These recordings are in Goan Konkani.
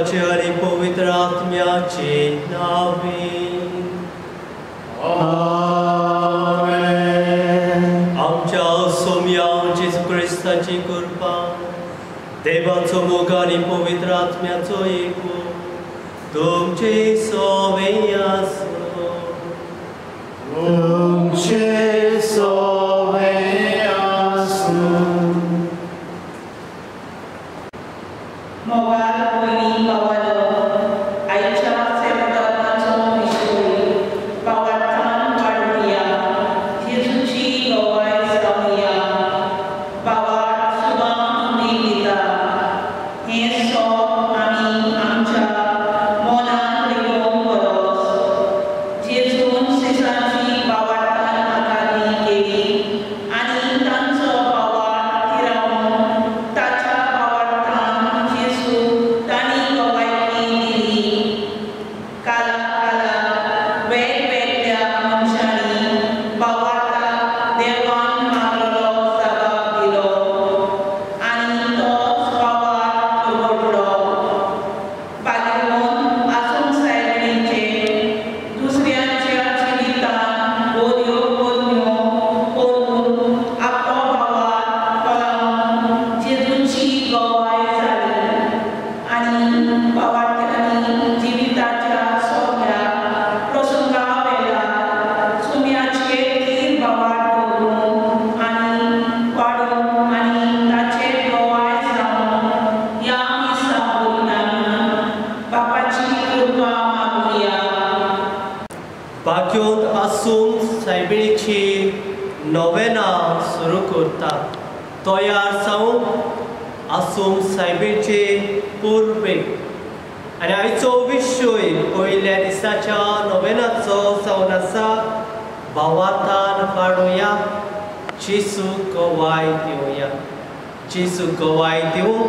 पुताचे आनी पवित्र आत्म्याचे नांवे. आमेन. आमच्या सोम्या जेजू क्रिस्ताची कृपा, देवाचो मोग आनी पवित्र आत्म्याचो एको तुमचे सोवे आसूं. तुमचे सोवे आसूं. मोगाळ भयणी भावांनो, आयच्या सेवाधर्माचो विशय भावार्थान वाडोवया, जेजूची गवाय जावया. भावार्थ सुदां उमेद दिता. हें सोप आमी आमच्या मनान रिगोवंक गरज. जेजून सेसाची भावार्थान आकारणी केली आनी तांचो भावार्थ थिरावन ताच्या भावार्थान जेजू तांणी गवायकी दिली. काला काला वेगवेगळ्या मनशांनी भावार्थाक देवान मागलेलो जाबाब दिलो आनी तोच भावार्थ उगडलो. बागेवन आसून सायबिणीचे दुसऱ्यांच्या जिवितान बऱ्यो करण्यो करून आपलो भावार्थ फळावन जेजूची गवाय जाली आनी भावार्थ्यांनी जिविताच्या सगळ्या प्रसंगा वेळार सुम्याचेर थीर भावार्थ दवरून आनी वाडोवन आनी ताचेर गवाय जावन ह्या मिसा बलिदानान बापाची कृपा मागुया. बाक्योंत आसून सायबिणीची नोवेना सुरू करता. तयार जावन आसून सायबिणीचे पुर्वेक आनी आयचो विशय पयल्या दिसाच्या नोवेनाचो जावन आसा भावार्थान वाडोवया, जेजू गवाय दिवया. जेजू गवाय दिवं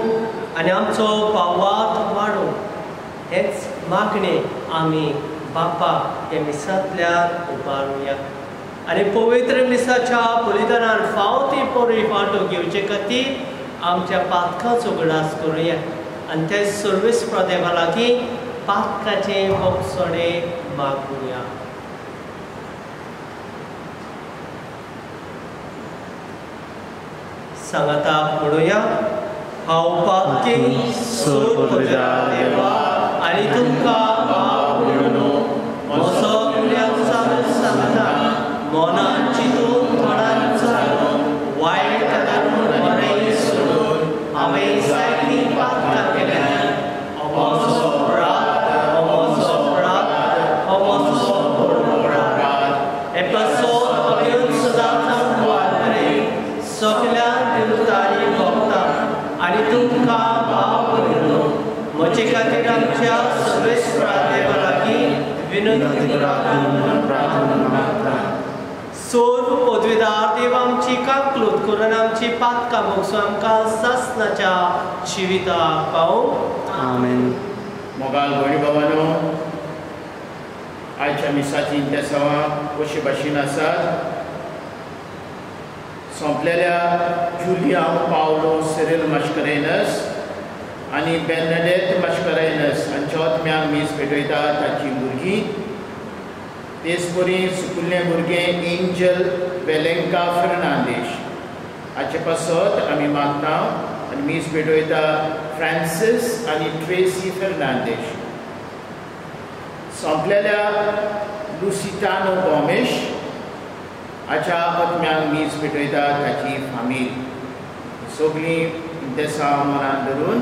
आनी आमचो भावार्थ वाडोवं हेच मागणें आमी बापा हे मिसांतल्यान उबारुया आनी पवित्र मिसाच्या बलिदानान फावो ती परी वांटो घेवचे खातीर आमच्या पातकाचो उगडास करुया आनी ते सर्वेस प्रदेवा लागीं पातकाचें भोगसणें मागुया. सांगाता म्हणुया, हांव पातकी सर्वपवित्र देवा आनी तुमकां भाव भयणींनो म्हजो गुन्यांव सांगता, मनान चिंतून तोंडान चालून वायट करून बरें सोडून हांवें जायतीं पातकां केल्यांत. हो म्हजो अपराध, हो म्हजो अपराध, हो म्हजो व्हड अपराध. हे पासत अभ्यंत सदांच वापरे सगल्या देवतांनी भोगता आनी तुमकां भाव भयणींनो म्हजे खातीर आमच्या सर्वेस्परा देवा लागीं विनंती करात. सर्व पदवीदार देव आमची काकलूत करून आमची पातकां भोगसून आमकां सासणाच्या जिविताक पावूं. आमेन. मोगाल भयणी भावांनो, आयच्या मिसाची इंतेसांवां कशे भाशेन आसात. सोंपलेल्या जुलियांव पावलो सिरील मास्करेनस आनी बेर्नाडेत मास्करेनस हांच्या आत्म्यांक मीस पेटयता ताचीं भुरगीं. तेच परी सुकुल्लें भुरगें एंजल वेलेंका फेर्नांदीश हाचे पासत आमी मागता आनी मीस पेटयता फ्रांसीस आनी ट्रेसी फेर्नांदीश. सोंपलेल्या लुसिटानो गोमेश हाच्या आत्म्यांक मीस पेटयता ताची फामील. सगळीं इंतेसांव मनान धरून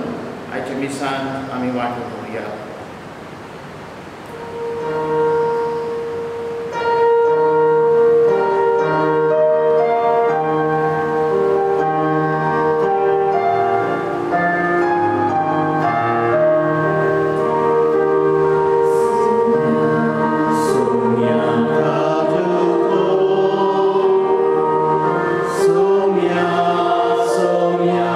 आयच्या मिसान आमी वांटो करुया. Sonia, Sonia,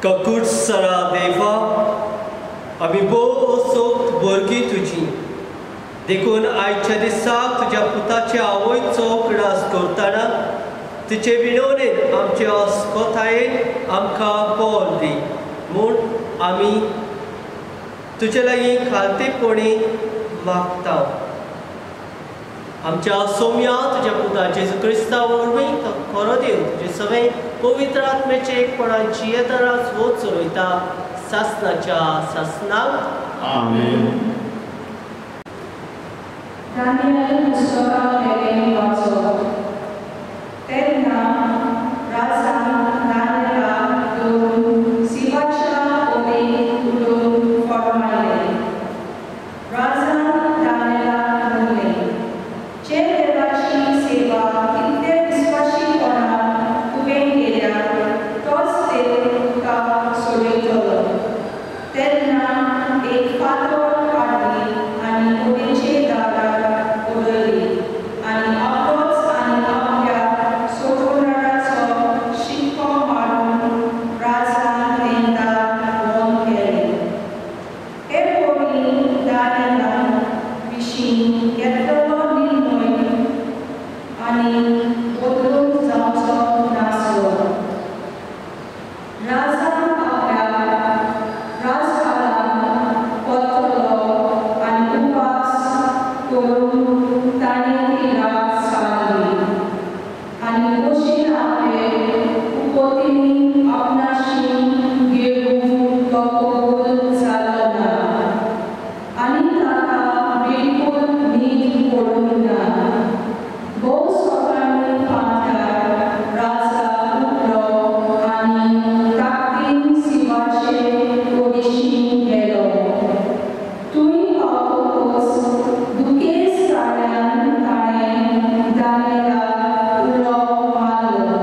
ककूट सरा देवा आमी भोव असोक्त भुरगीं तुजी देखून आयच्या दिसाक तुज्या पुताच्या आवयचो उगडास करतना तुजे विनवणेन आमचे अस्कोतायेन आमकां बळ दी म्हूण आमी तुजे लागीं खालतेपणी मागता. आमच्या सोम्या तुज्या पुता जेजू क्रिस्ता वरवीं खरो देव तुजे सगळे पवित्र आत्म्याचे एकपणान जियेतराच वच चलयता सासनाच्या सासनाक. आमेन. दानियल पुस्तकावेलें वाचप. तेन्ना राजान दानियलाक धरून सिंहाच्या ओडींत उडोवन फर्मायलें. राजान दानियलाक म्हणलें, जे देवाची सेवा इतले विस्वाशीपणान तुवें केल्या तोच देव तुका सोडयतलो. तेन्ना एक फातोर काडली आनी ओडीचे दारार उडयली आनी आपलोच आनी आपल्या सोडवणाराचो शिक्को मारून राजान तें दार बंद केलें. हे पयलीं दानियला विशीं घेतलेलो निर्णय आनी बदलून जावचो नासलो. राजान आपल्या राजकालांत परतलो आनी उपास करून ताणें ती रात सारली आनी खोशेन आपले उपतिनी आपणाशी घेवन तो कबूल जालो ना आनी ताका बिलकूल न्हीद पडूंक ना. भोव सकाळीं फांत्यार राजा उठलो आनी ताकदीन सिंहाचे ओडीशी गेलो. थंय पावतकच दुखेस्त ताळ्यान ताणें दानियलाक उलो मारलो.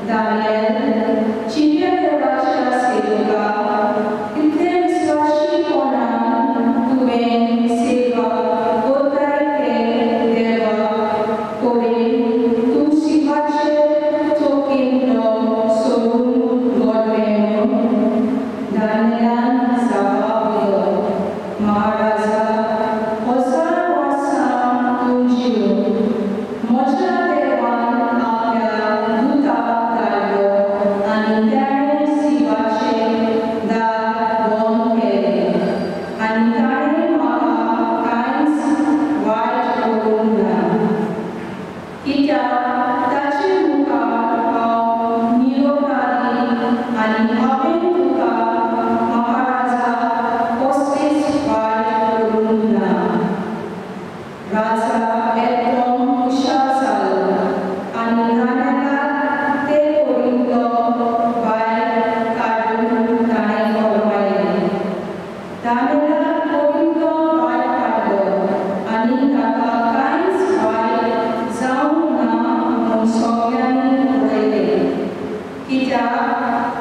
दानियल, जिव्या देवाच्या सेवका, इतले विस्वाशीपणान तुवें सेवा करताय ते देवा कडेन तूं सिंहाचे चोकींतलो सोडून व्हरलें म्हूण? दानियलान जाप दिलो, महाराजा, हजार वर्सां तूं जीव. म्हज्या देवान आपल्या दुताक धाडलो आनी ताणें सिंहाचें दार बंद केलें आनी ताणें म्हाका कांयच वायट करूंक ना. कित्याक ताचे मुखार हांव निरोपादी आनी हांवें तुका महाराजा कसलेंच वायट करूंक ना. राजा एकदम खुशाल जालो आनी दानियलाक ते ओडींतलो भायर काडून ताणें फर्मायलें. दानियलाक ओडींतलो भायर काडलो आनी ताका कांयच वायट जावंक ना म्हूण सगळ्यांनी उडयलें. कित्याक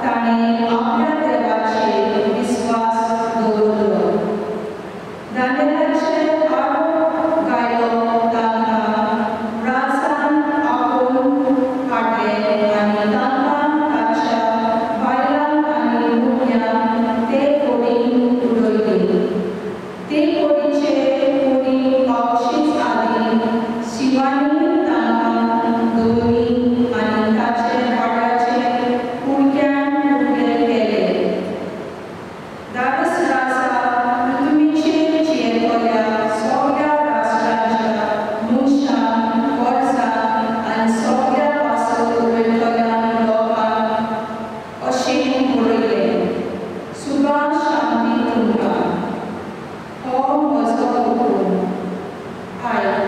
ताणें आपल्या देवाचेर विस्वास दवरलो. दानियलाचेर आरोप घालो तांकां राजान आपोवन हाडले आनी तांकां ताच्या बायलांक आनी भुरग्यांक ते ओडींत उडयलीं. ते ओडीचे ओडी पावचेच आदीं शिवानी तांकां दवरलीं आनी ताचे वाड्याचे कुडक्यान कुडके केले. दारस राजा पृथ्वीचेर जियेतल्या सगळ्या राष्ट्रांच्या मनशांक गरजांक आनी सगळ्या पासत उलयतल्या लोकांक अशें बरयलें, सुबा शांती तुमकां. हो म्हजो हुकूम. आयक,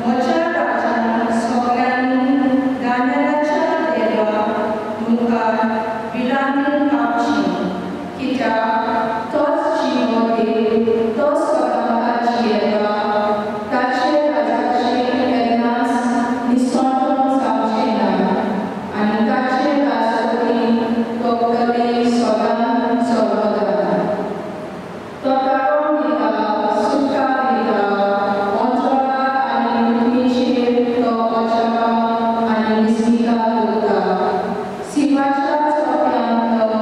म्हज्या राजान सगळ्यांनी दानियलाच्या देवा मुखार भिरांतीन कांपची, कित्याक तोच जिवो देव, तो सदांकाळ जियेता. ताचे राजाचेर केन्नाच निसणो जावचें ना आनी ताचे राजवटीन तो कडेन सदां चलता. तो तारो दिता, सुटका दिता, अंतराळ आनी पृथ्वीचेर तो अजापां आनी विस्मिता करता. सिंहाच्या चोप्यांत तो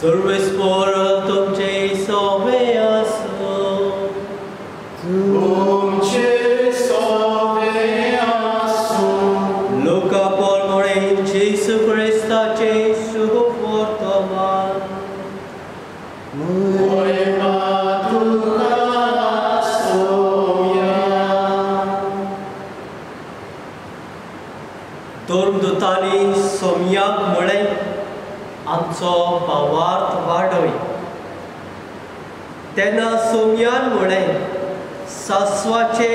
सर्वेस्पर तुमचे सोवे आसूं. तुमचे सोवे आसूं. लुका प्रमाणे जेजू क्रिस्ताचे शुभ वर्तमान. महिमा तुका सोम्या. धर्मदूतांनी सोम्याक म्हळें, आमचो भावार्थ वाडय. तेन्ना सोम्यान म्हळें, सासवाचे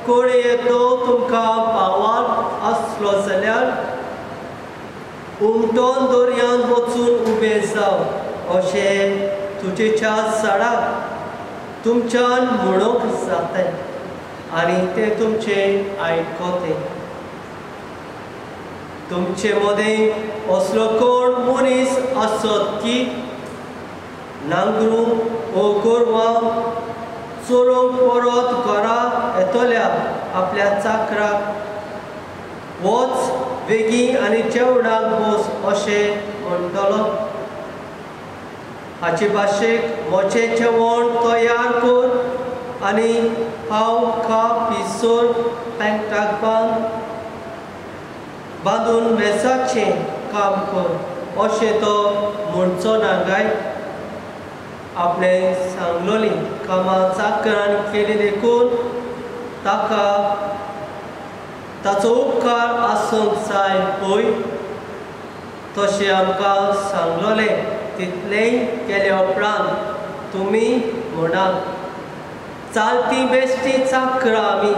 कोळयेचो तुमकां भावार्थ आसलो जाल्यार उमटोन दर्यांत वचून उबें जाव अशें तुजेच्या साडाक तुमच्यान म्हणूंक जातें आनी तें तुमचें आयकतें. तुमचे मदें असलो कोण मनीस आसत की नांगरूं वो गोरवां चोरोवंक परत घरा येतल्या आपल्या चाकराक वच बेगीन आनी जेवणाक बस अशें म्हणटलो? हाचे भाशेक म्हजें जेवण तयार कर आनी हांव खा पिसोर पेंटाक बांदून मेसाचें काम कर अशें तो म्हणचो ना काय? आपणें सांगलोलीं कामां चाकरान केली देखून ताका ताचो उपकार आसूंक जाय पळय. तशें आमकां सांगलोलें तितलेंय केल्या उपरांत तुमी म्हणात, चालती बेश्टी चाकरां आमी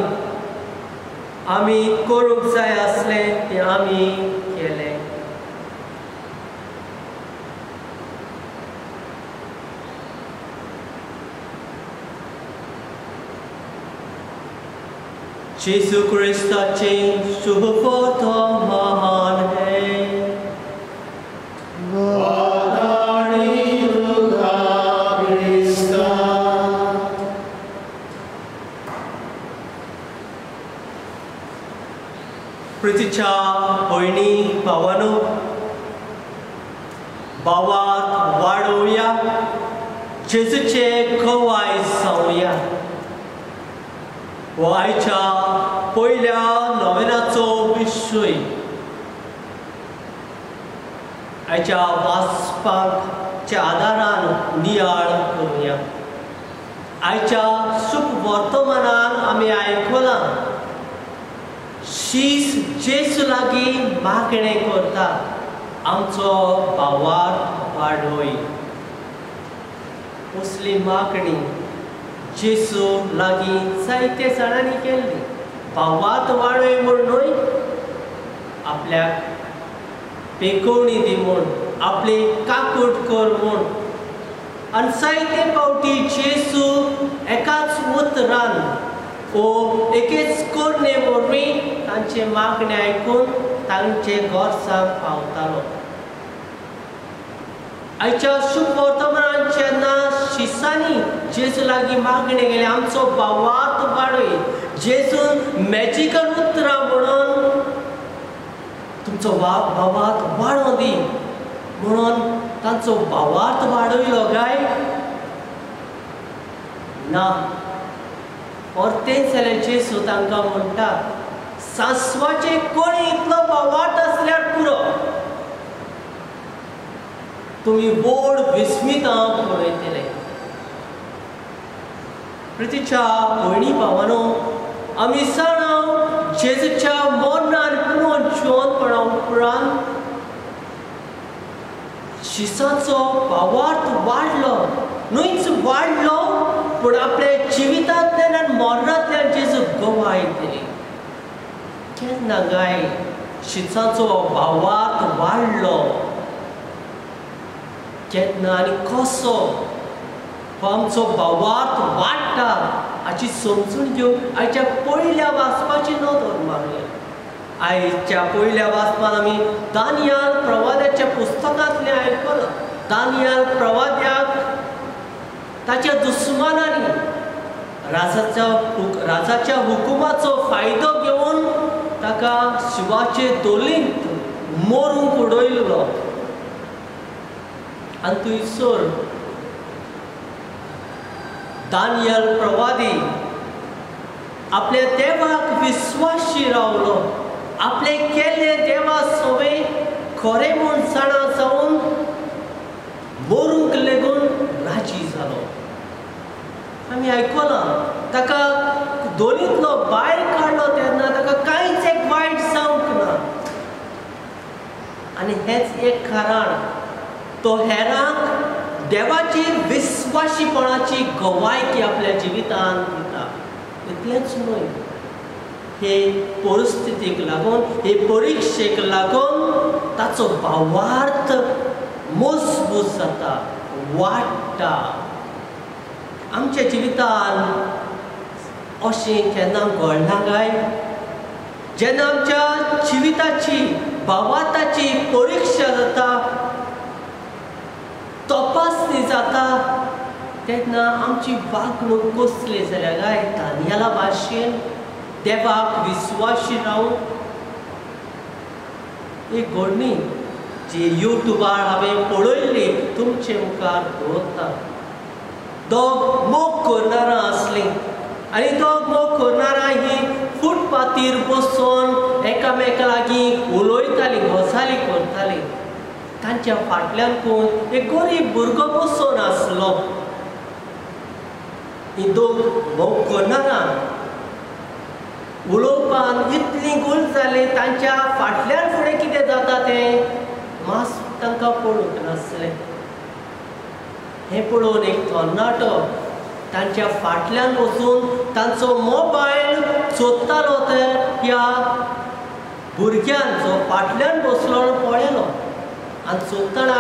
आमी करूंक जाय आसलें तें आमी केलें. जेजू क्रिस्ताचें शुभ वर्तमान हें. वादाणी तुका क्रिस्ता. प्रितीच्या भयणी भावानो, भावात वाडोवया, जेजूचे गवाय जावया. हो आयच्या पयल्या नोवेनाचो विशय. आयच्या वाचपाच्या आदारान नियाळ करुया. आयच्या शुभ वर्तमानान आमी आयकलां, शीस जेजू लागीं मागणें करता, आमचो भावार्थ वाडय. असली मागणी जेजू लागीं जायते जाणांनी केल्ली. भावार्थ वाडय म्हूण न्हय, आपल्याक पेकोवणी दी म्हूण, आपली काकूट कर म्हूण. आनी जायते फावटी जेजू एकाच उतरान ओ एकेच करणे वरवीं तांचे मागणें आयकून तांचे गरजांक पावतालो. आयच्या शुभ वर्तमानान जेन्ना शिसांनी जेजू लागीं मागणें केलें, आमचो भावार्थ वाडय, जेजून मॅजिकल उतरां म्हणून तुमचो भावार्थ वाडोवं दी म्हणून तांचो भावार्थ वाडयलो काय ना? परतेंच जाल्यार जेजू तांकां म्हणटा, सासवाचे कोणी इतलो भावार्थ आसल्यार पुरो, तुमी व्हड विस्मितां पळयतले. प्रितीच्या भयणी भावानो, आमी जाणां जेजूच्या मरणान पुनर्जिवंतपणा उपरांत शिसाचो भावार्थ वाडलो. न्हयच वाडलो, पूण आपल्या जिवितांतल्यान आनी मरणांतल्यान जेजू गवाय दिली. केन्ना काय शिसाचो भावार्थ वाडलो? केन्ना आनी कसो हो आमचो भावार्थ वाडटा हाची समजून घेवन आयच्या पयल्या वाचपाची नदर मारुया. आयच्या पयल्या वाचपान आमी दानियाल प्रवाद्याच्या पुस्तकांतलें आयकलां. दानियाल प्रवाद्याक ताच्या दुस्मानांनी राजाच्या हुकुमाचो फायदो घेवन ताका शिवाचे दोलींत मरूंक उडयलो. आनी थंयसर दानियल प्रवादी आपल्या देवाक विस्वाशी रावलो. आपले केल्ले देवा सवे खरें म्हूण जाणा जावन मरूंक लेगून राजी जालो. आमी आयकलां ताका दोनींतलो भायर काडलो तेन्ना ताका कांयच एक वायट जावंक ना. आनी हेंच एक कारण तो हेरांक देवाची विस्वाशीपणाची गवायकी आपल्या जिवितांत दिता. इतलेंच न्हय, हे परिस्थितीक लागून, हे परिक्षेक लागून ताचो भावार्थ मजबूत जाता, वाडटा. आमच्या जिवितान अशें केन्ना घडलां काय? जेन्ना आमच्या जिविताची भावार्थाची परिक्षा जाता, तपासणी जाता, तेन्ना आमची वागणूक कसली जाल्या काय? दानियला भाशेन देवाक विस्वाशी रावून. एक घडणी जी युट्यूबार हांवें पळयल्ली तुमचे मुखार दवरता. दोग मोग करणारां आसलीं आनी दोग मोग करणारां ही फुटपाथीर बसून एकामेका लागीं उलयतालीं, गजाली करतालीं. तांच्या फाटल्यान कोण एक गरीब भुरगो बसून आसलो. ही दोग मोग करणारां उलोवपान इतली गुल जाली, तांच्या फाटल्यान फुडें कितें जाता तें मास तांकां पळोवंक नासलें. हें पळोवन एक तरणाटो तांच्या फाटल्यान वचून तांचो मोबायल चोरतालो. तर ह्या भुरग्यान जो फाटल्यान बसलो पळयलो आनी चोरतना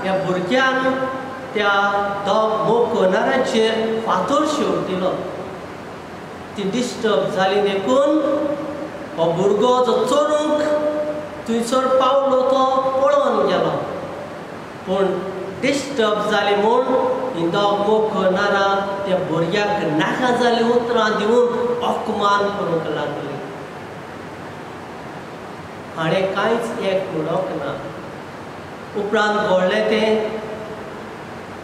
ह्या भुरग्यान त्या दोग मोग करणाराचेर फातर शेंवटिलो. ती डिस्टर्ब जाली देखून हो भुरगो जो चोरूंक थंयसर पावलो तो पळोवन गेलो. पूण डिस्टर्ब जाली म्हूण ही दोग मोग करणारां त्या भुरग्याक नाका जालीं उतरां दिवन अपमान करूंक लागली. हाणें कांयच एक म्हणूंक ना. उपरांत घडलें तें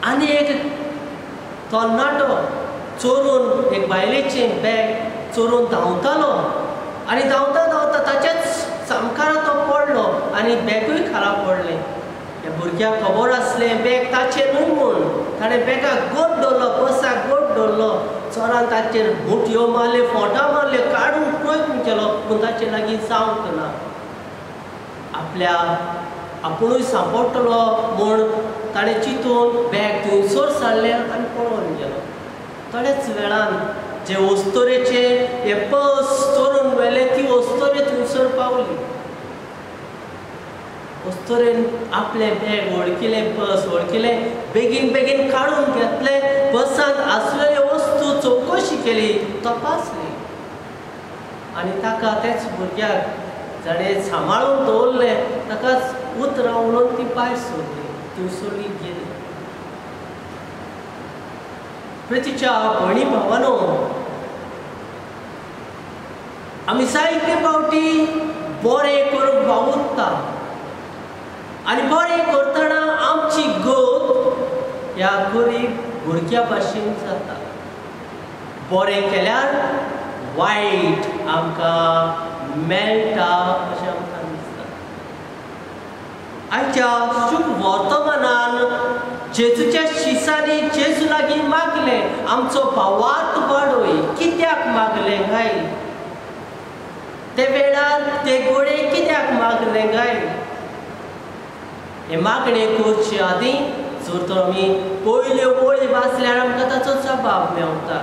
आनी एक तरणाटो चोरून एक बायलेचें बॅग चोरून धांवतालो आनी धांवता धांवता ताच्याच सामकारा तो पडलो आनी बॅगूय खाला पडलें. ह्या भुरग्याक खबर आसलें बॅग ताचें न्हय म्हूण. ताणें बॅगाक गोट दवरलो, पर्साक गोट दवरलो. चोरान ताचेर मुठयो मारल्यो, फोंटां मारल्यो, काडूंक प्रयत्न केलो पूण ताचे लागीं जावंक ना. आपल्या आपुणूय सांपडटलो म्हूण ताणें चिंतून बॅग थंयसर सारलें आनी पळोवन गेलो. थोड्याच वेळान जे अस्तोरेचे हे पर्स चोरून व्हेलें ती अस्तोरे थंयसर पावली. अस्तोरेन आपलें बॅग वळखिलें, पर्स वळखिलें, बेगीन बेगीन काडून घेतलें, पर्सांत आसलेल्यो वस्तू चवकशी केली, तपासली आनी ताका तेच भुरग्याक जाणें सांबाळून दवरलें ताकाच उतरां उलोवन ती भायर सोडली, थंयसरली गेली. प्रितीच्या भयणी भावानो, आमी जायते फावटी बरें करूंक वावुरता आनी बरें करतना आमची गत ह्या गरीब भुरग्या भाशेन जाता. बरें केल्यार वायट आमकां मेळटा अशें आमकां दिसता. आयच्या शुभ वर्तमानान जेजूच्या शिसांनी जेजू लागीं मागलें, आमचो भावार्थ वाडय. कित्याक मागलें काय? ते वेळार ते गोडे कित्याक मागलें काय? हे मागणें करचे आदीं जर तर आमी पयल्यो ओळी वाचल्यार आमकां ताचो जबाब मेवता.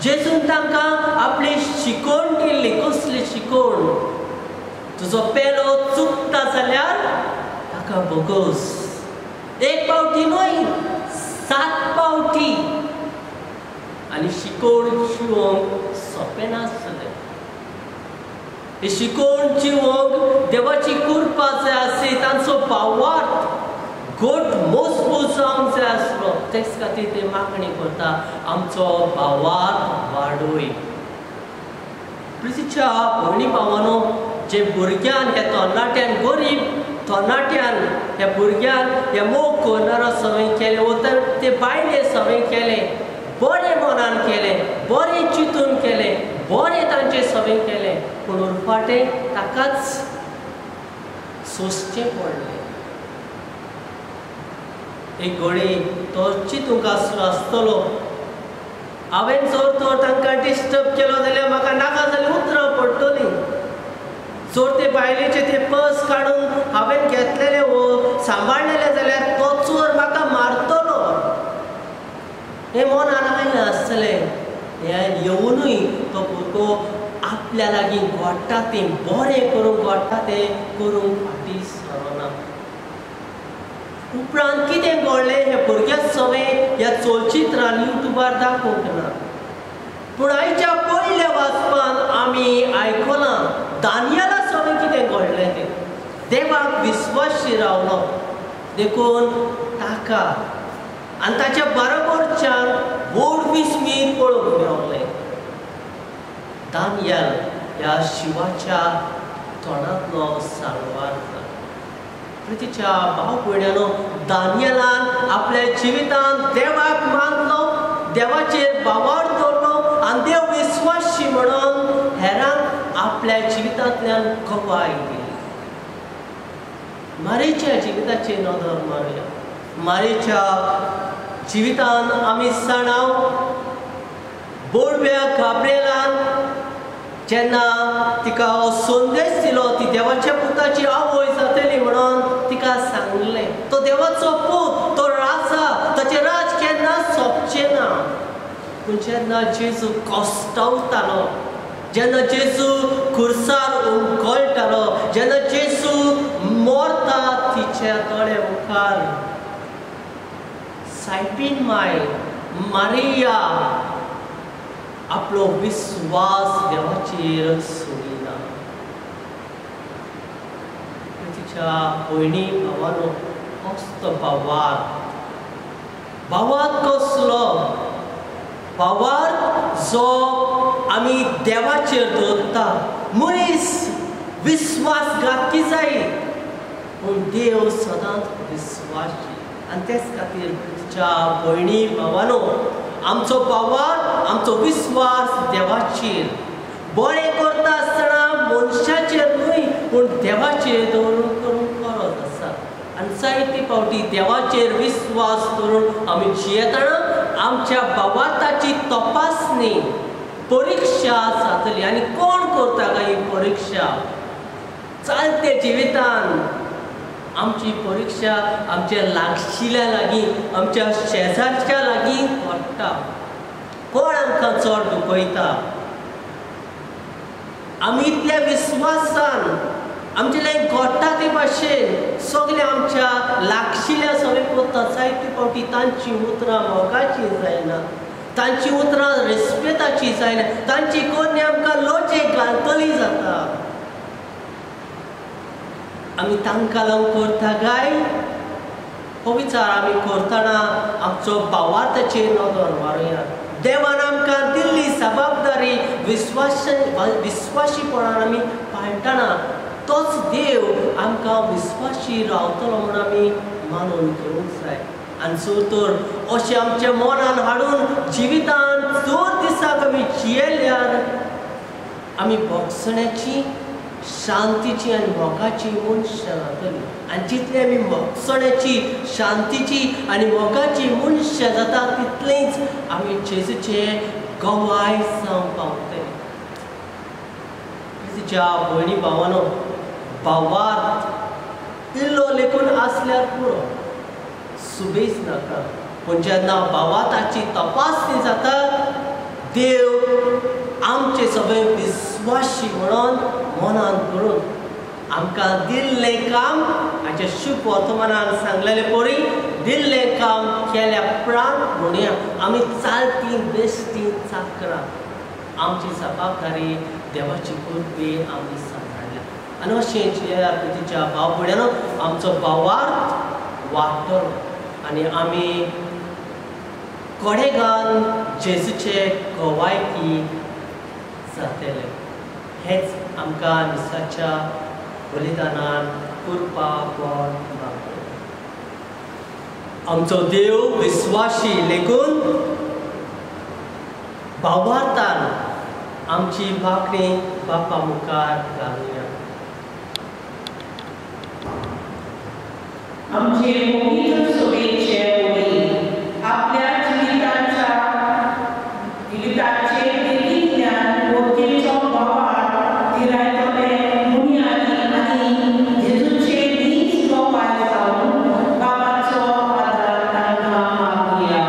जेजून तांकां आपली शिकवण दिल्ली. कसली शिकवण? तुजो पेलो चुकता जाल्यार ताका भोगोस. एक पावटी न्हय, 7 पावटी. आनी शिकवण शिवंक सोंपें नासलें. ही शिकवण जिवंक देवाची कृपा जाय आसली, तांचो भावार्थ गोट मजबूत जावंक जाय आसलो. तेच खातीर ते मागणी करता, आमचो भावार्थ वाडय. प्रितीच्या भयणी भावानो, जे भुरग्यान ह्या तरणाट्यान गरीब तरणाट्यान ह्या भुरग्यान ह्या मोग करणारो सवंय केलें वो ते बायले सवंय केलें, बरें मनान केलें, बरें चिंतून केलें, बरें तांचें सवंय केलें, पूण उरफाटें ताकाच सोंसचें पडलें. एक घडी तो चिंतूंक आसतलो, हांवें जर तर तांकां डिस्टर्ब केलो जाल्यार म्हाका नाका जाल्यार उतरां पडटलीं, जर ते बायलेचें ते पर्स काडून हांवें घेतलेलें वो सांबाळलेलें जाल्यार तो चोर म्हाका मारतलो, हें मनान आयलें आसतलें. हें येवनूय तो भुरगो आपल्या लागीं घडटा तें बरें करूंक घडटा तें करूंक फाटीं सरना. उपरांत कितें घडलें हें भुरग्या सवंय ह्या चलचित्रान युट्यूबार दाखोवंक ना, पूण आयच्या पयल्या वाचपान आमी आयकलां दानियला सवंय कितें घडलें तें. देवाक विस्वाशी रावलो देखून ताका आनी ताच्या बरोबरच्यान व्हड विस्मीत पळोवंक मेवलें. दानियल ह्या शिवाच्या तोंडांतलो साल्वार जालो. प्रितीच्या भाव भयण्यानो, दानियलान आपल्या जिवितांत देवाक मानलो, देवाचेर भावार्थ दवरलो आनी देव विस्वाशी म्हणून हेरांक आपल्या जिवितांतल्यान गवाय दिली. मारीच्या जिविताचेर नदर मारुया. मारीच्या जिवितान आमी जाणाव बोडव्या गाब्रिएलान जेन्ना तिका हो संदेश दिलो ती देवाच्या पुताची आवय जातली म्हणून तिका सांगलें, तो देवाचो पूत, तो राजा, ताचें राज केन्ना सोंपचें ना. पूण जेन्ना जेजू कश्टावतालो, जेन्ना जेजू खुर्सार उमकळटालो, जेन्ना जेजू मरता तिच्या दोळे मुखार सायबीन माय मारिया आपलो विस्वास देवाचेर सोडिना. तिच्या भयणी भावानो, कसलो भावार्थ, भावार्थ कसलो भावार्थ जो आमी देवाचेर दवरता. मनीस विस्वासघातकी जायत पूण देव सदांच विस्वासी. आनी तेच खातीर तिच्या भयणी भावानो, आमचो भावार्थ, आमचो विस्वास देवाचेर, बरें करता आसतना मनशाचेर न्हय पूण देवाचेर दवरून करूंक गरज आसा. आनी जायते फावटी देवाचेर विस्वास दवरून आमी जियेतना आमच्या भावार्थाची तपासणी, परिक्षा जातली. आनी कोण करता काय ही परिक्षा? चालते जिवितान आमची परिक्षा आमच्या लागशिल्या लागीं, आमच्या शेजारच्या लागीं घडटा. कोण आमकां चड दुखयता? आमी इतल्या विस्वासान आमचे लागीं घडटा ते भाशेन सगळे आमच्या लागशिल्या सगळे करता. जायते फावटी तांची उतरां मोगाची जायना, तांची उतरां रेस्पेताची जायना, तांची करणी आमकां लजेक घालतली जाता. आमी तांकां लागून करता काय हो विचार आमी करतना आमचो भावार्थाचेर नदर मारुया. देवान आमकां दिल्ली जबाबदारी विस्वाशीपणान आमी पाळटना तोच देव आमकां विस्वाशी रावतलो म्हूण आमी मानून घेवंक जाय. आनी जर तर अशें आमच्या मनान हाडून जिवितान जर दिसाक आमी जियेल्यार आमी भोगसण्याची, शांतीची आनी मोगाची मनशां जातली. आनी जितले आमी मोगसण्याची, शांतीची आनी मोगाची मनशां जाता तितलेंच आमी जेजूचे गवाय जावंक पावतले. तिच्या भयणी भावानो, भावार्थ इल्लो लेखून आसल्यार पुरो, सुबेज नाका. पूण जेन्ना भावार्थाची तपासणी जाता देव आमचे सगळे विस्वाशी म्हणून मनान करून आमकां दिल्लें काम हाच्या शुभ वर्तमानान सांगलेले परी दिल्लें काम केल्या उपरांत म्हणया आमी चालती बेश्टी चाकरां, आमची जबाबदारी देवाची कृपे आमी सांबाळ्ळ्या. आनी अशें जियेल्यार तिच्या भाव भयण्यानो आमचो भावार्थ वाडटलो आनी आमी कोडेगान जेजूचे गवायकी जातले. हेच आमकां मिसाच्या बलिदानान कृपा बोल मागूया. आमचो देव विस्वाशी लेखून भावार्थान आमची मागणी बापा मुखार घालुया. आमचे पवित्र सभेचे वडील आपल्या जिविताचे देखींतल्यान गोरजेचो बोवाळ तिरायतले बुन्यादी आनी जेजूचे नीज गोपाय जावन बाबाचो आदार तांकां मागुया.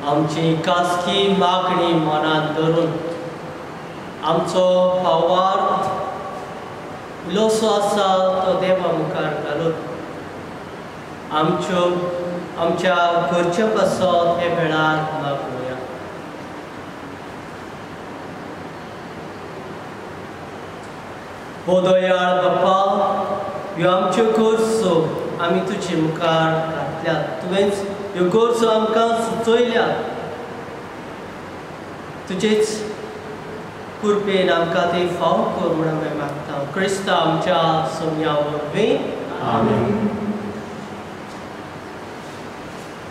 आमची खासगी मागणी मनांत धरून आमचो भावार्थ इल्लोसो आसा तो देवा मुखार घालून आमच्यो आमच्या घरचे पासत हे वेळार मागुया. हो दयाळ बाप्पा, ह्यो आमच्यो गरजो आमी तुजे मुखार घातल्यात. तुवेंच ह्यो गरजो आमकां सुचयल्यात. तुजेच कृपेन आमकां ती फाव कर म्हूण आमी मागता. क्रिस्ता आमच्या सोम्या वरवीं. आमेन.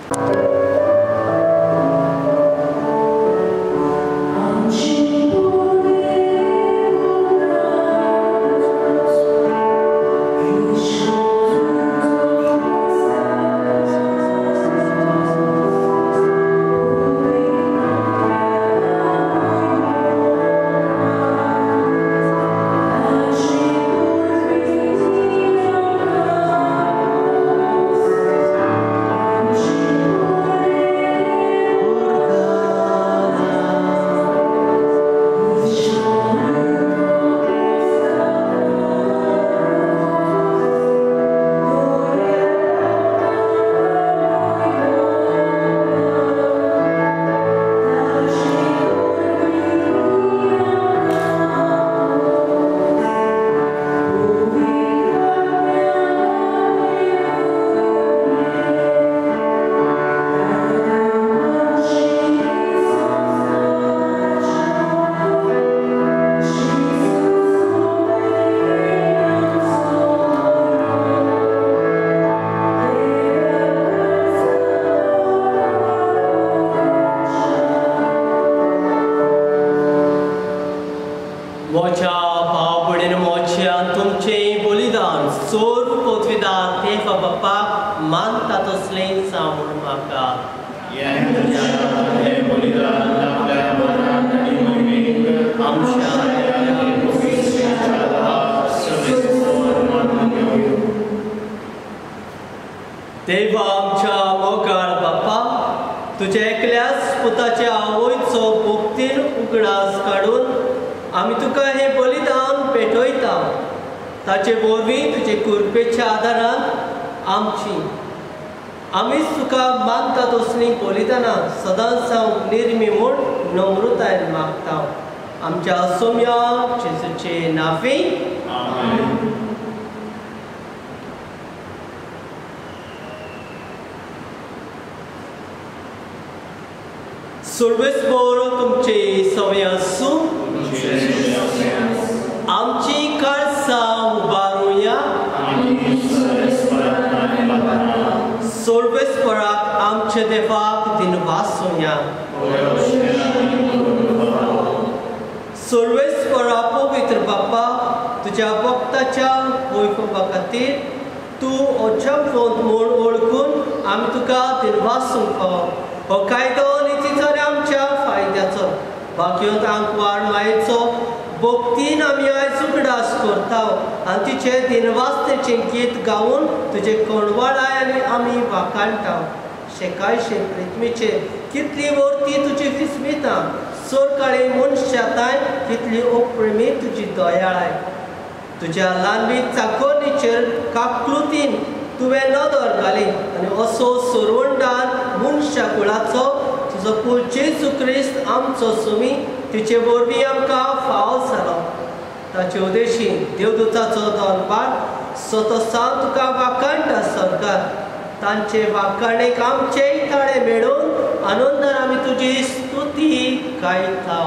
Thank you. तुजें बलिदान सर्व पदवीदार देवा बापाक मानता तसलें जावं म्हूण म्हाका. देवा आमच्या मोगाळ बापा, तुज्या एकल्याच पुताच्या आवयचो भक्तीन उगडास काडून आमी तुका हें बलिदान पेटयता. ताचे वरवीं तुजे कृपेच्या आदारान आमची आमीच तुका मानता तसलीं बलिदानां सदांच जावंक निर्मी म्हूण नम्रतायेन मागता. आमच्या सोम्या जेजूचे नांवी. सर्वेस्पर तुमचे सवे आसूं. आमची काळसां उबारुया. सर्वेस्पराक आमच्या देवाक दिनवासुया. सर्वेस्परा पवित्र बापा, तुज्या भक्ताच्या वैभवा खातीर तूं अचंबवंत म्हूण वळखून आमी तुका दिनवासूंक फावो. हो कायदो नितीचो आनी आमच्या फायद्याचो भाग्योत आंकवार मायेचो भक्तीन आमी आयज उगडास करता आनी तिचे दिनवासतेचें गीत गावन तुजे कोणवाळाय आनी आमी वाखाणटा. शेकायशे प्रिथ्मीचेर कितली वर्ती तुजी विस्मितां, सरकाळी मनशाताय कितली अप्रेमी तुजी दयाळाय. तुज्या ल्हानवी चाकोरणीचेर काकलुतीन तुवें नदर घाली आनी असो सरवंडान मनशा कुळाचो तुजो पूत जेजू क्रिस्त आमचो सुमी तिचे वरवीं आमकां फावो जालो. ताचे उदेशी देवदूताचो दरबार सतसान तुका वाखाणटा सरकार. तांचे वाखाणेक आमचेय ताळे मेळून आनंदान आमी तुजी स्तुती गायता.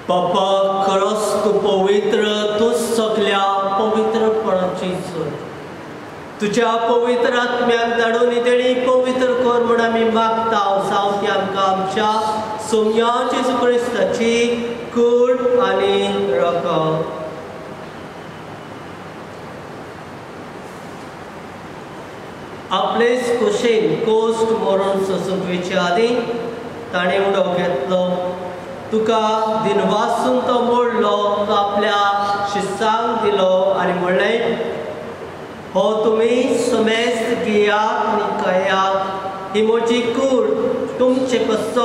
बापा, खरोच तूं पवित्र, तूं सगल्या पवित्रपणाची जोड. तुज्या पवित्र आत्म्याक धाडून देणी पवित्र कर म्हूण आमी मागता. जावं ती आमकां आमच्या सोम्या जेजू क्रिस्ताची कूड आनी रगत. आपलेच कुशीन कोश्ट मरून सोसूंक वयचे आदीं ताणें उडो घेतलो. तुका दिनवासून तो मोडलो, तो आपल्या शिस्सांक दिलो आनी म्हणलें, हो तुमी समेस्त घेयात आनी खायात, ही म्हजी कूड तुमचे पसत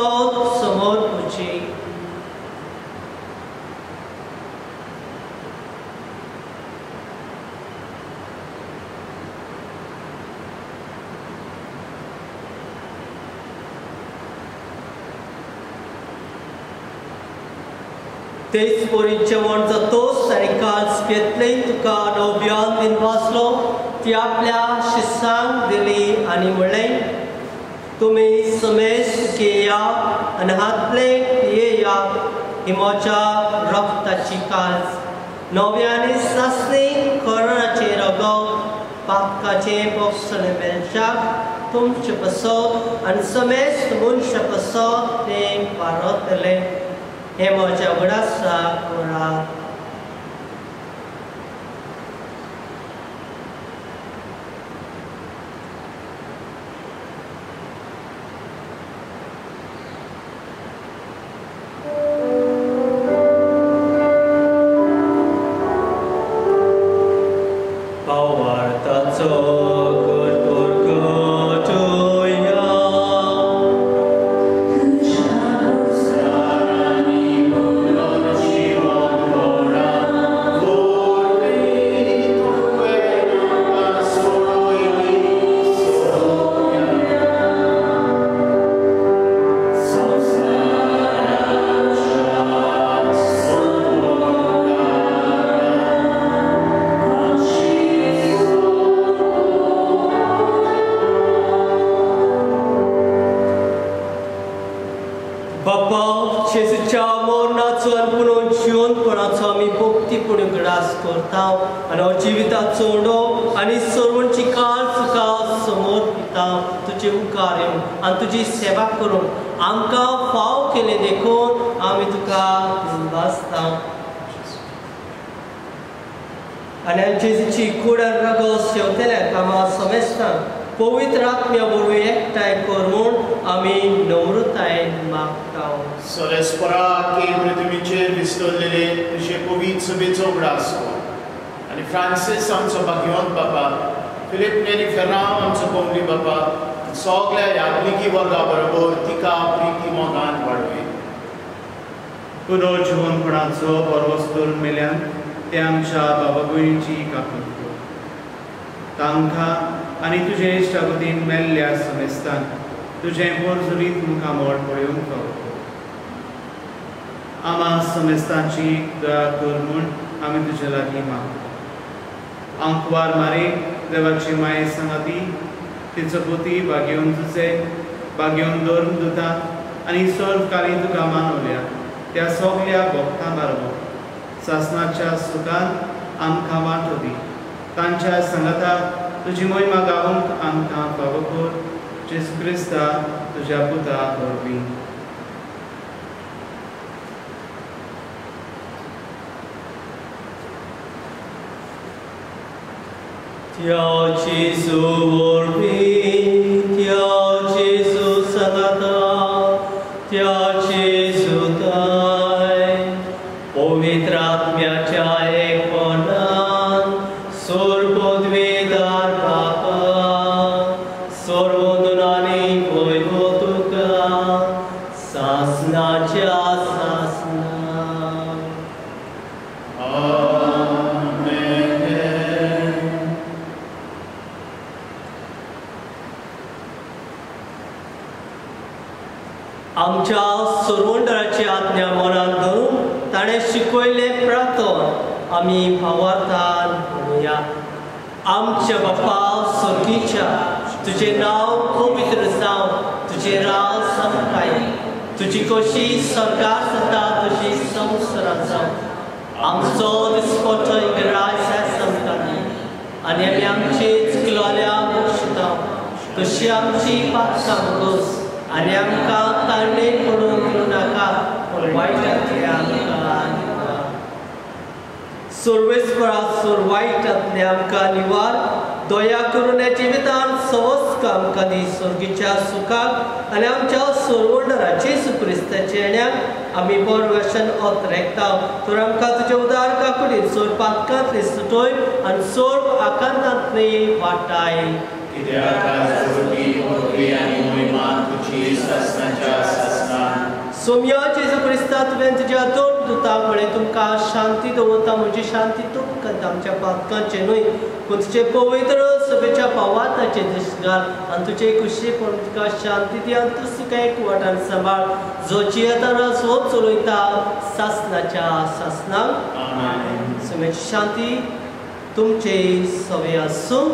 समोर पुची. तेच परी जेवण जातोच ताणें काज घेतलें, तुका नव्यान दिनवासलो, ती आपल्या शिस्सांक दिली आनी म्हणलें, तुमी समेस्त घेयात आनी हातले पियेयात, ही म्हज्या रक्ताची काज, नव्या आनी सासणी करणाचें रगत, पातकाचें बोगसणें मेळच्याक तुमचे पसत आनी समेस्त मनशा पसत तें पारतलें. हें म्हज्या उगडासाक करात. भावार्थाचो Thank you. पवित्रपणाचो आमी भक्तीपूर्ण उगडास करता आनी हो जिविताचो उडो आनी सर्वांची काळ तुका समर्पिता. तुजे मुखार येवन आनी तुजी सेवा करून आमकां फाव केलें देखून आमी तुका दिनवासता. आनी जेजूची कूड आनी रगत शेवतल्या कामां समेस्तांक पवित्र आत्म्या वरवीं एकठांय कर म्हूण आमी नम्रतायेन मागता. सोलेस्परा की पृथ्वीचेर विस्तरलेले तुजे पवित्र सभेचो उगडास कर आनी फ्रांसीस आमचो भाग्यवंत बाबा, फिलीप नेरी फेर्रांव आमचो कोंगली बाबा, सगळ्या याज्ञिकी वर्गा बरोबर तिका प्रिती मोगान वाडवे. पुनर्जिवनपणाचो परवस दवरून मेल्यान ते आमच्या बाबा भयणीची काकूट कर. तांकां आनी तुजे इश्टागतीन मेल्ल्या समेस्तान तुजें पोरजुरीत मुखामळ पळोवंक फावो. आमा समेस्तांची दया कर म्हूण आमी तुजे लागीं मागता. आंकवार मारे देवाची माये सांगाती तिचो पोती भागेवन तुजे भागेवन धर्म दुता आनी सर्वकाली तुका मानवल्या त्या सगल्या भक्तां बारबो सासनाच्या सुखान आमकां वांटो दी. तांच्या सांगाता तुजी मोहिमा गावंक आमकां फावो कर. जेजू क्रिस्ता तुज्या पुता वरवीं. त्या जेजू वरवीं, त्या जेजू सांगाता, त्या जेजू ताय पवित्र आत्म्याच्या एकपणान सर्वपदवीदार बापा सर्वदुनांनी वैभव तुका सासनाच्या सासना. आमच्या सर्वंडराची आज्ञा मनान धरून ताणें शिकयल्लें प्रार्थन आमी भावार्थान म्हणुया. आमच्या बापा सर्गीच्या, तुजें नांव पवित्र जावं, तुजें राव समकाय, तुजी कशी सरकार जाता तशी संवसारांत जावं. आमचो दिसपट्टो राज आमकां दी आनी आमी आमचे चुकलोल्या बक्षिता तशी आमची पातकां भोगोस आनी आमकां ताळणेक पडूंक दिवं नाका पूण वायटांतले आमकां निवार. सर्वेस्परा सोर वायटांतले आमकां निवार. दया करून ह्या जिवितान सवस्क आमकां दी. सर्गीच्या सुखाक आनी आमच्या सर्वंडरा जेजू क्रिस्ताच्या येण्याक आमी बरवेशन ओतरेकता. तर आमकां तुजे उदार काकुडीन सोर पातकांतली सुटोय आनी सोर आकांतांतली वाटाय. सोम्या जेजू क्रिस्ता तुवें तुज्या दोन दुतांक म्हळें तुमकां शांती दवरता, म्हजी शांती तुमकां आमच्या पातकांचें न्हय पूण तुजे पवित्र सभेच्या पावाताचें दृश्ट घाल आनी तुजे कुशीपण तुका शांती दी आनी तूं तुका एक वाटान सांबाळ जो जियेतना सोद चलयता सासनाच्या सासनाक. सोम्याची शांती तुमचे सवे आसूं.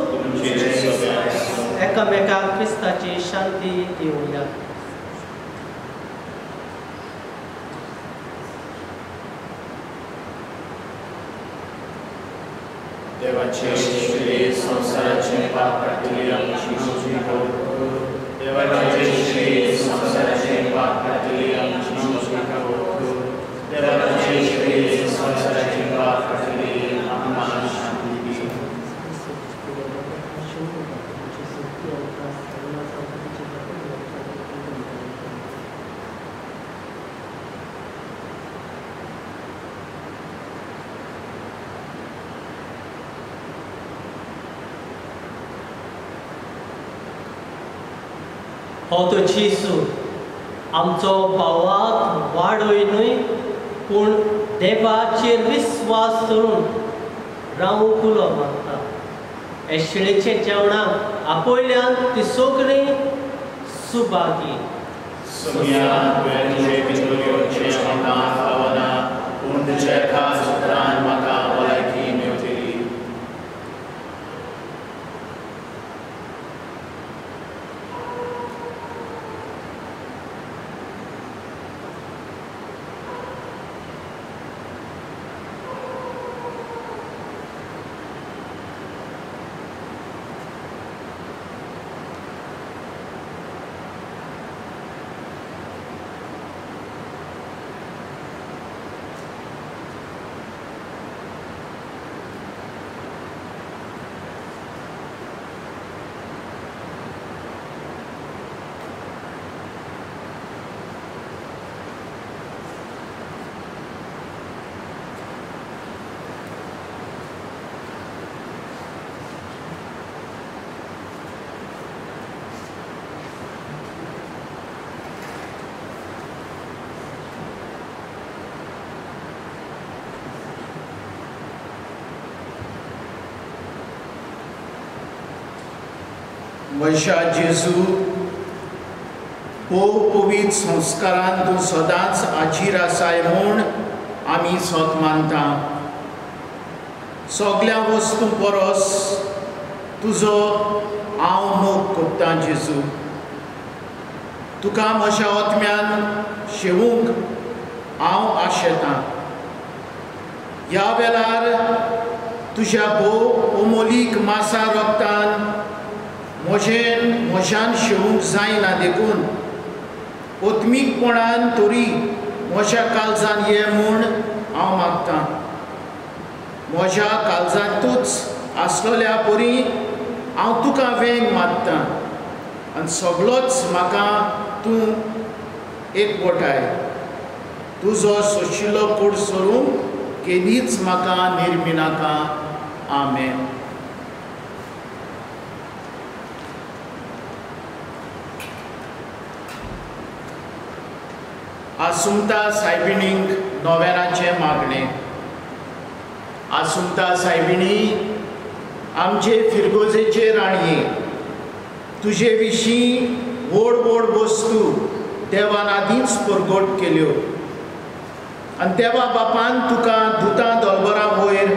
एकामेकांक क्रिस्ताची शांती दिवया. देवाचे श्री संसाराचे पाप काडटली आमची कर. देवाचे श्री संसाराचे पाप काडटली आमची कर. देवाचे श्री संसाराचे पाप काडटली आमकां शांती दी. हो तो जेजू आमचो भावाक वाडय न्हय पूण देवाचेर विस्वास धरून रावूंक उलो मारता. हे शिळेच्या जेवणाक आपयल्यान ती सगळीं सुभागी. सोम्या तुवें तुजे भितर येवचें म्हाका फावना पूण तुज्या एकाच उतरान म्हाका भलायकी मेवतली. म्हज्या जेजू, भोव पवित्र संस्कारान तूं सदांच हाजीर आसाय म्हूण आमी सत मानता। सगल्या वस्तू परस तुजो हांव मोग करतां जेजू। तुका म्हज्या आत्म्यान शेवूंक हांव आशेतां। ह्या वेळार तुज्या भोव अमोलीक मासा रक्तान म्हजेन म्हज्यान शेवूंक जायना, देखून आत्मीकपणान तरी म्हज्या काळजान ये म्हूण हांव मागतां। म्हज्या काळजांतूच आसलेल्या परी हांव तुका वेंग मारतां आनी सगळोच म्हाका तूं एकवटाय। तुजो सोशिल्लो कोड सोरूंक केदीच म्हाका निर्मिनाका। आमेन। आसुमता सायबिणींक नोवेनाचें मागणें। आसुमता सायबिणी, आमचे फिरगोजेचे राणये, तुजे विशीं व्हड व्हड वस्तू देवान आदींच परगट केल्यो आनी देवा बापान तुका दुतां दोलबरां वयर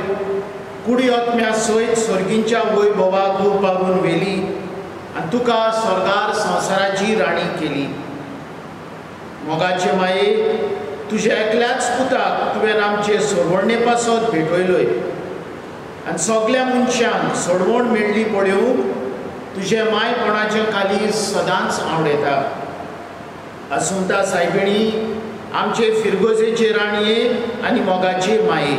कुडी आत्म्या सयत सर्गींच्या वैभवाक उबारून व्हेली आनी तुका स्वर्गार संवसाराची राणी केली। मोगाचे माये, तुज्या एकल्याच पुताक तुवें आमचे सोडवणे पासत भेटयलोय आनी सगल्या मनशांक सोडवण मेळ्ळी पळोवंक तुजें मायपणाचें कालीज सदांच आवडयता। आसुंता सायबिणी, आमचे फिरगोजेचे राणये आनी मोगाचे माये,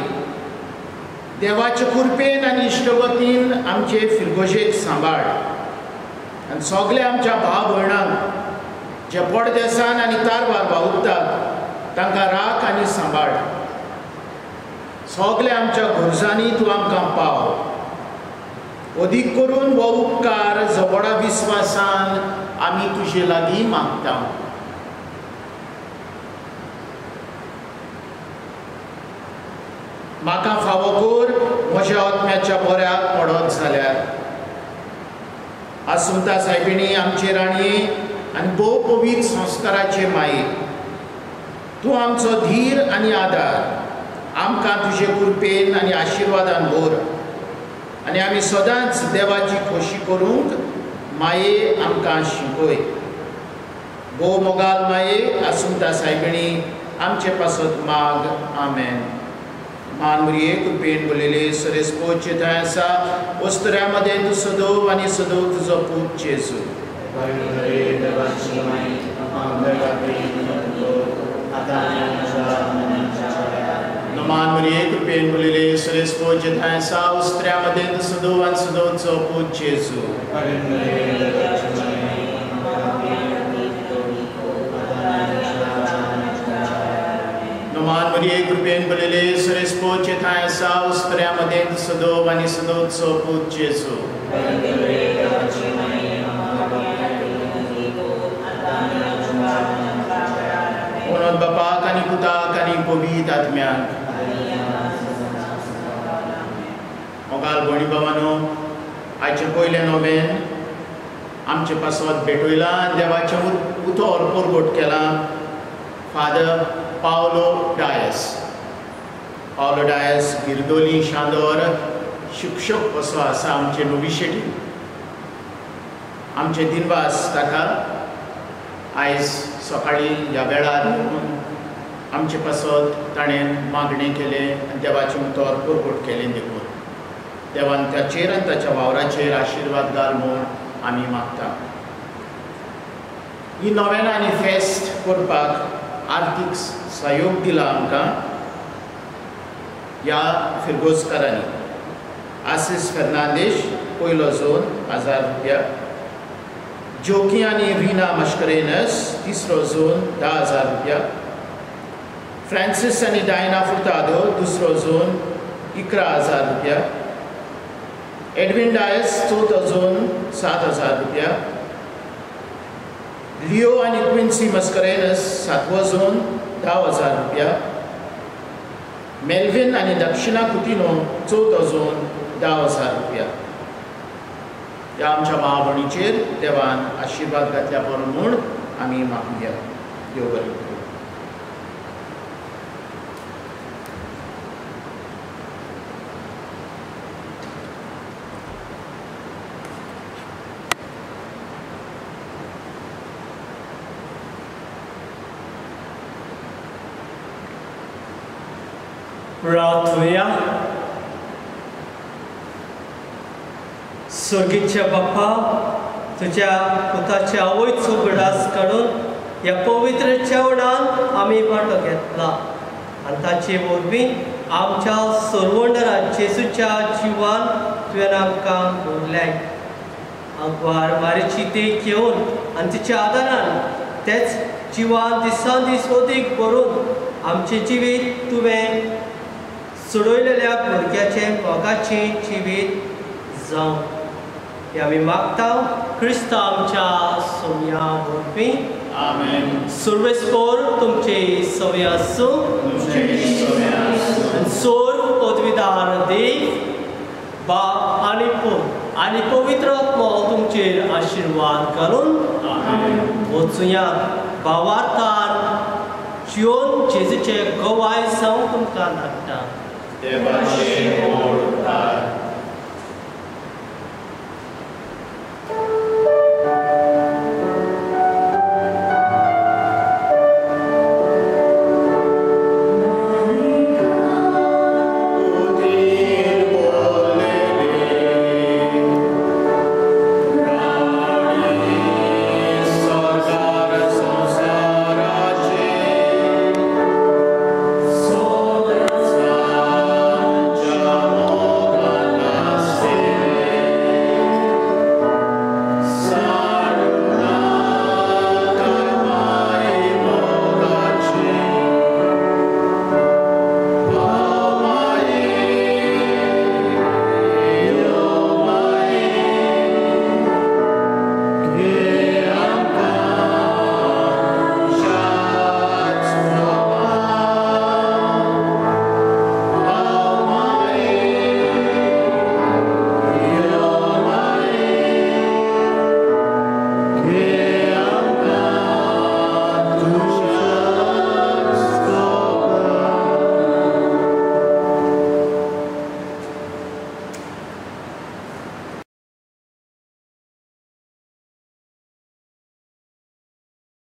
देवाचे कृपेन आनी इश्टगतीन आमचे फिरगोजेक सांबाळ आनी सगल्या आमच्या भाव भयणांक जे पडदेसान आनी तारवार वावुरतात तांकां राख आनी सांबाळ। सगल्या आमच्या गरजांनी तूं आमकां पाव। अदीक करून हो उपकार जवळा विस्वासान आमी तुजे लागीं मागता। म्हाका फावो कर म्हज्या आत्म्याच्या बऱ्याक पडत जाल्यार। आसुंता सायबिणी, आमचे राणये आनी भोव पवित्र संस्काराचे माये, तूं आमचो धीर आनी आदार। आमकां तुजे कृपेन आनी आशिर्वादान भर आनी आमी सदांच देवाची खोशी करूंक माये आमकां शिकय। भोव मोगाल माये, आसुंता सायबिणी, आमचे पासत माग। आमेन। मान मुरये कृपेन बोलिले सरेस्पोचे थंय आसा वस्तुऱ्या मदें तूं सदोव आनी सदोव तुजो पूत जेजू। नमान मुरये कृपेन बोलिले सरेस्पोचे थंय आसा वस्तुऱ्या मदें तूं सदोव आनी सदोव तुजो पूत जेजू। नमान मरिये कृपेन भरिल्ले सरेस्पोचे थंय आसा स्त्र्या मदें सदोव आनी सदोव तुजो पूत जेजू। म्हणून बापाक आनी पुताक आनी पवित्र आत्म्याक। मोगाल भयणी बाबानो, आयचें पयलें नोवेन आमचे पासत भेटयलां आनी देवाचें उतर परगट केलां फादर पावलो डायस। पावलो डायस गिरदोली शांदोर शिक्षक असो आसा आमचे नोविशेटी। आमचे दिनवास ताका आयज सकाळीं ह्या वेळार येवन आमचे पासत ताणें मागणें केलें आनी देवाचें उतर परगट केलें। देखून देवान ताचेर आनी ताच्या वावराचेर आशिर्वाद घाल म्हूण आमी मागता। ही नोवेनां आनी फेस्त करपाक आर्थीक सहयोग दिला आमकां ह्या फिरगोजकारांनी। आसीस फेर्नांदीश पयलो झोन 1000 रुपया, जोकी आनी रिना मश्करेनस तिसरो झोन 10,000 रुपया, फ्रांसीस आनी डायना फुर्तादो दुसरो झोन 11,000 रुपया, एडविन डायस चवथो झोन 7,000 रुपया, लिओ आनी क्विन्सी मस्करेनस सातवो झोन 10,000 रुपया, मेल्विन आनी दक्षिणा कुतिनो चवथो झोन 10,000 रुपया। ह्या आमच्या भाव-भयणीचेर देवान आशिर्वाद घातल्या बरो म्हूण आमी मागुया. देव बरें करूं. प्रार्थुया. स्वर्गीच्या बापा, तुज्या पुताच्या आवयचो गडास काडून ह्या पवित्र जेवणान आमी वांटो घेतला आनी ताचे वरवीं आमच्या सर्वंडरा जेजूच्या जिवान तुवें आमकां दवरल्याय. आंकवार मारीची देख घेवन आनी तिच्या आदारान तेच जिवान दिसान दीस अदीक भरून आमचें जिवीत तुवें सोडयलेल्या भुरग्याचें मोगाचें जिवीत जावं हें आमी मागता क्रिस्त आमच्या सोम्या वरवीं. आमेन. सर्वेस्पोर तुमचे सवे आसूं. सोर पदवीदार देव बाप आनी पूत आनी पवित्र आत्मो तुमचेर आशिर्वाद घालून वचुया. भावार्थान जिवन जेजूचे गवाय जावं तुमकां धाडटा. देवाचे उपकार.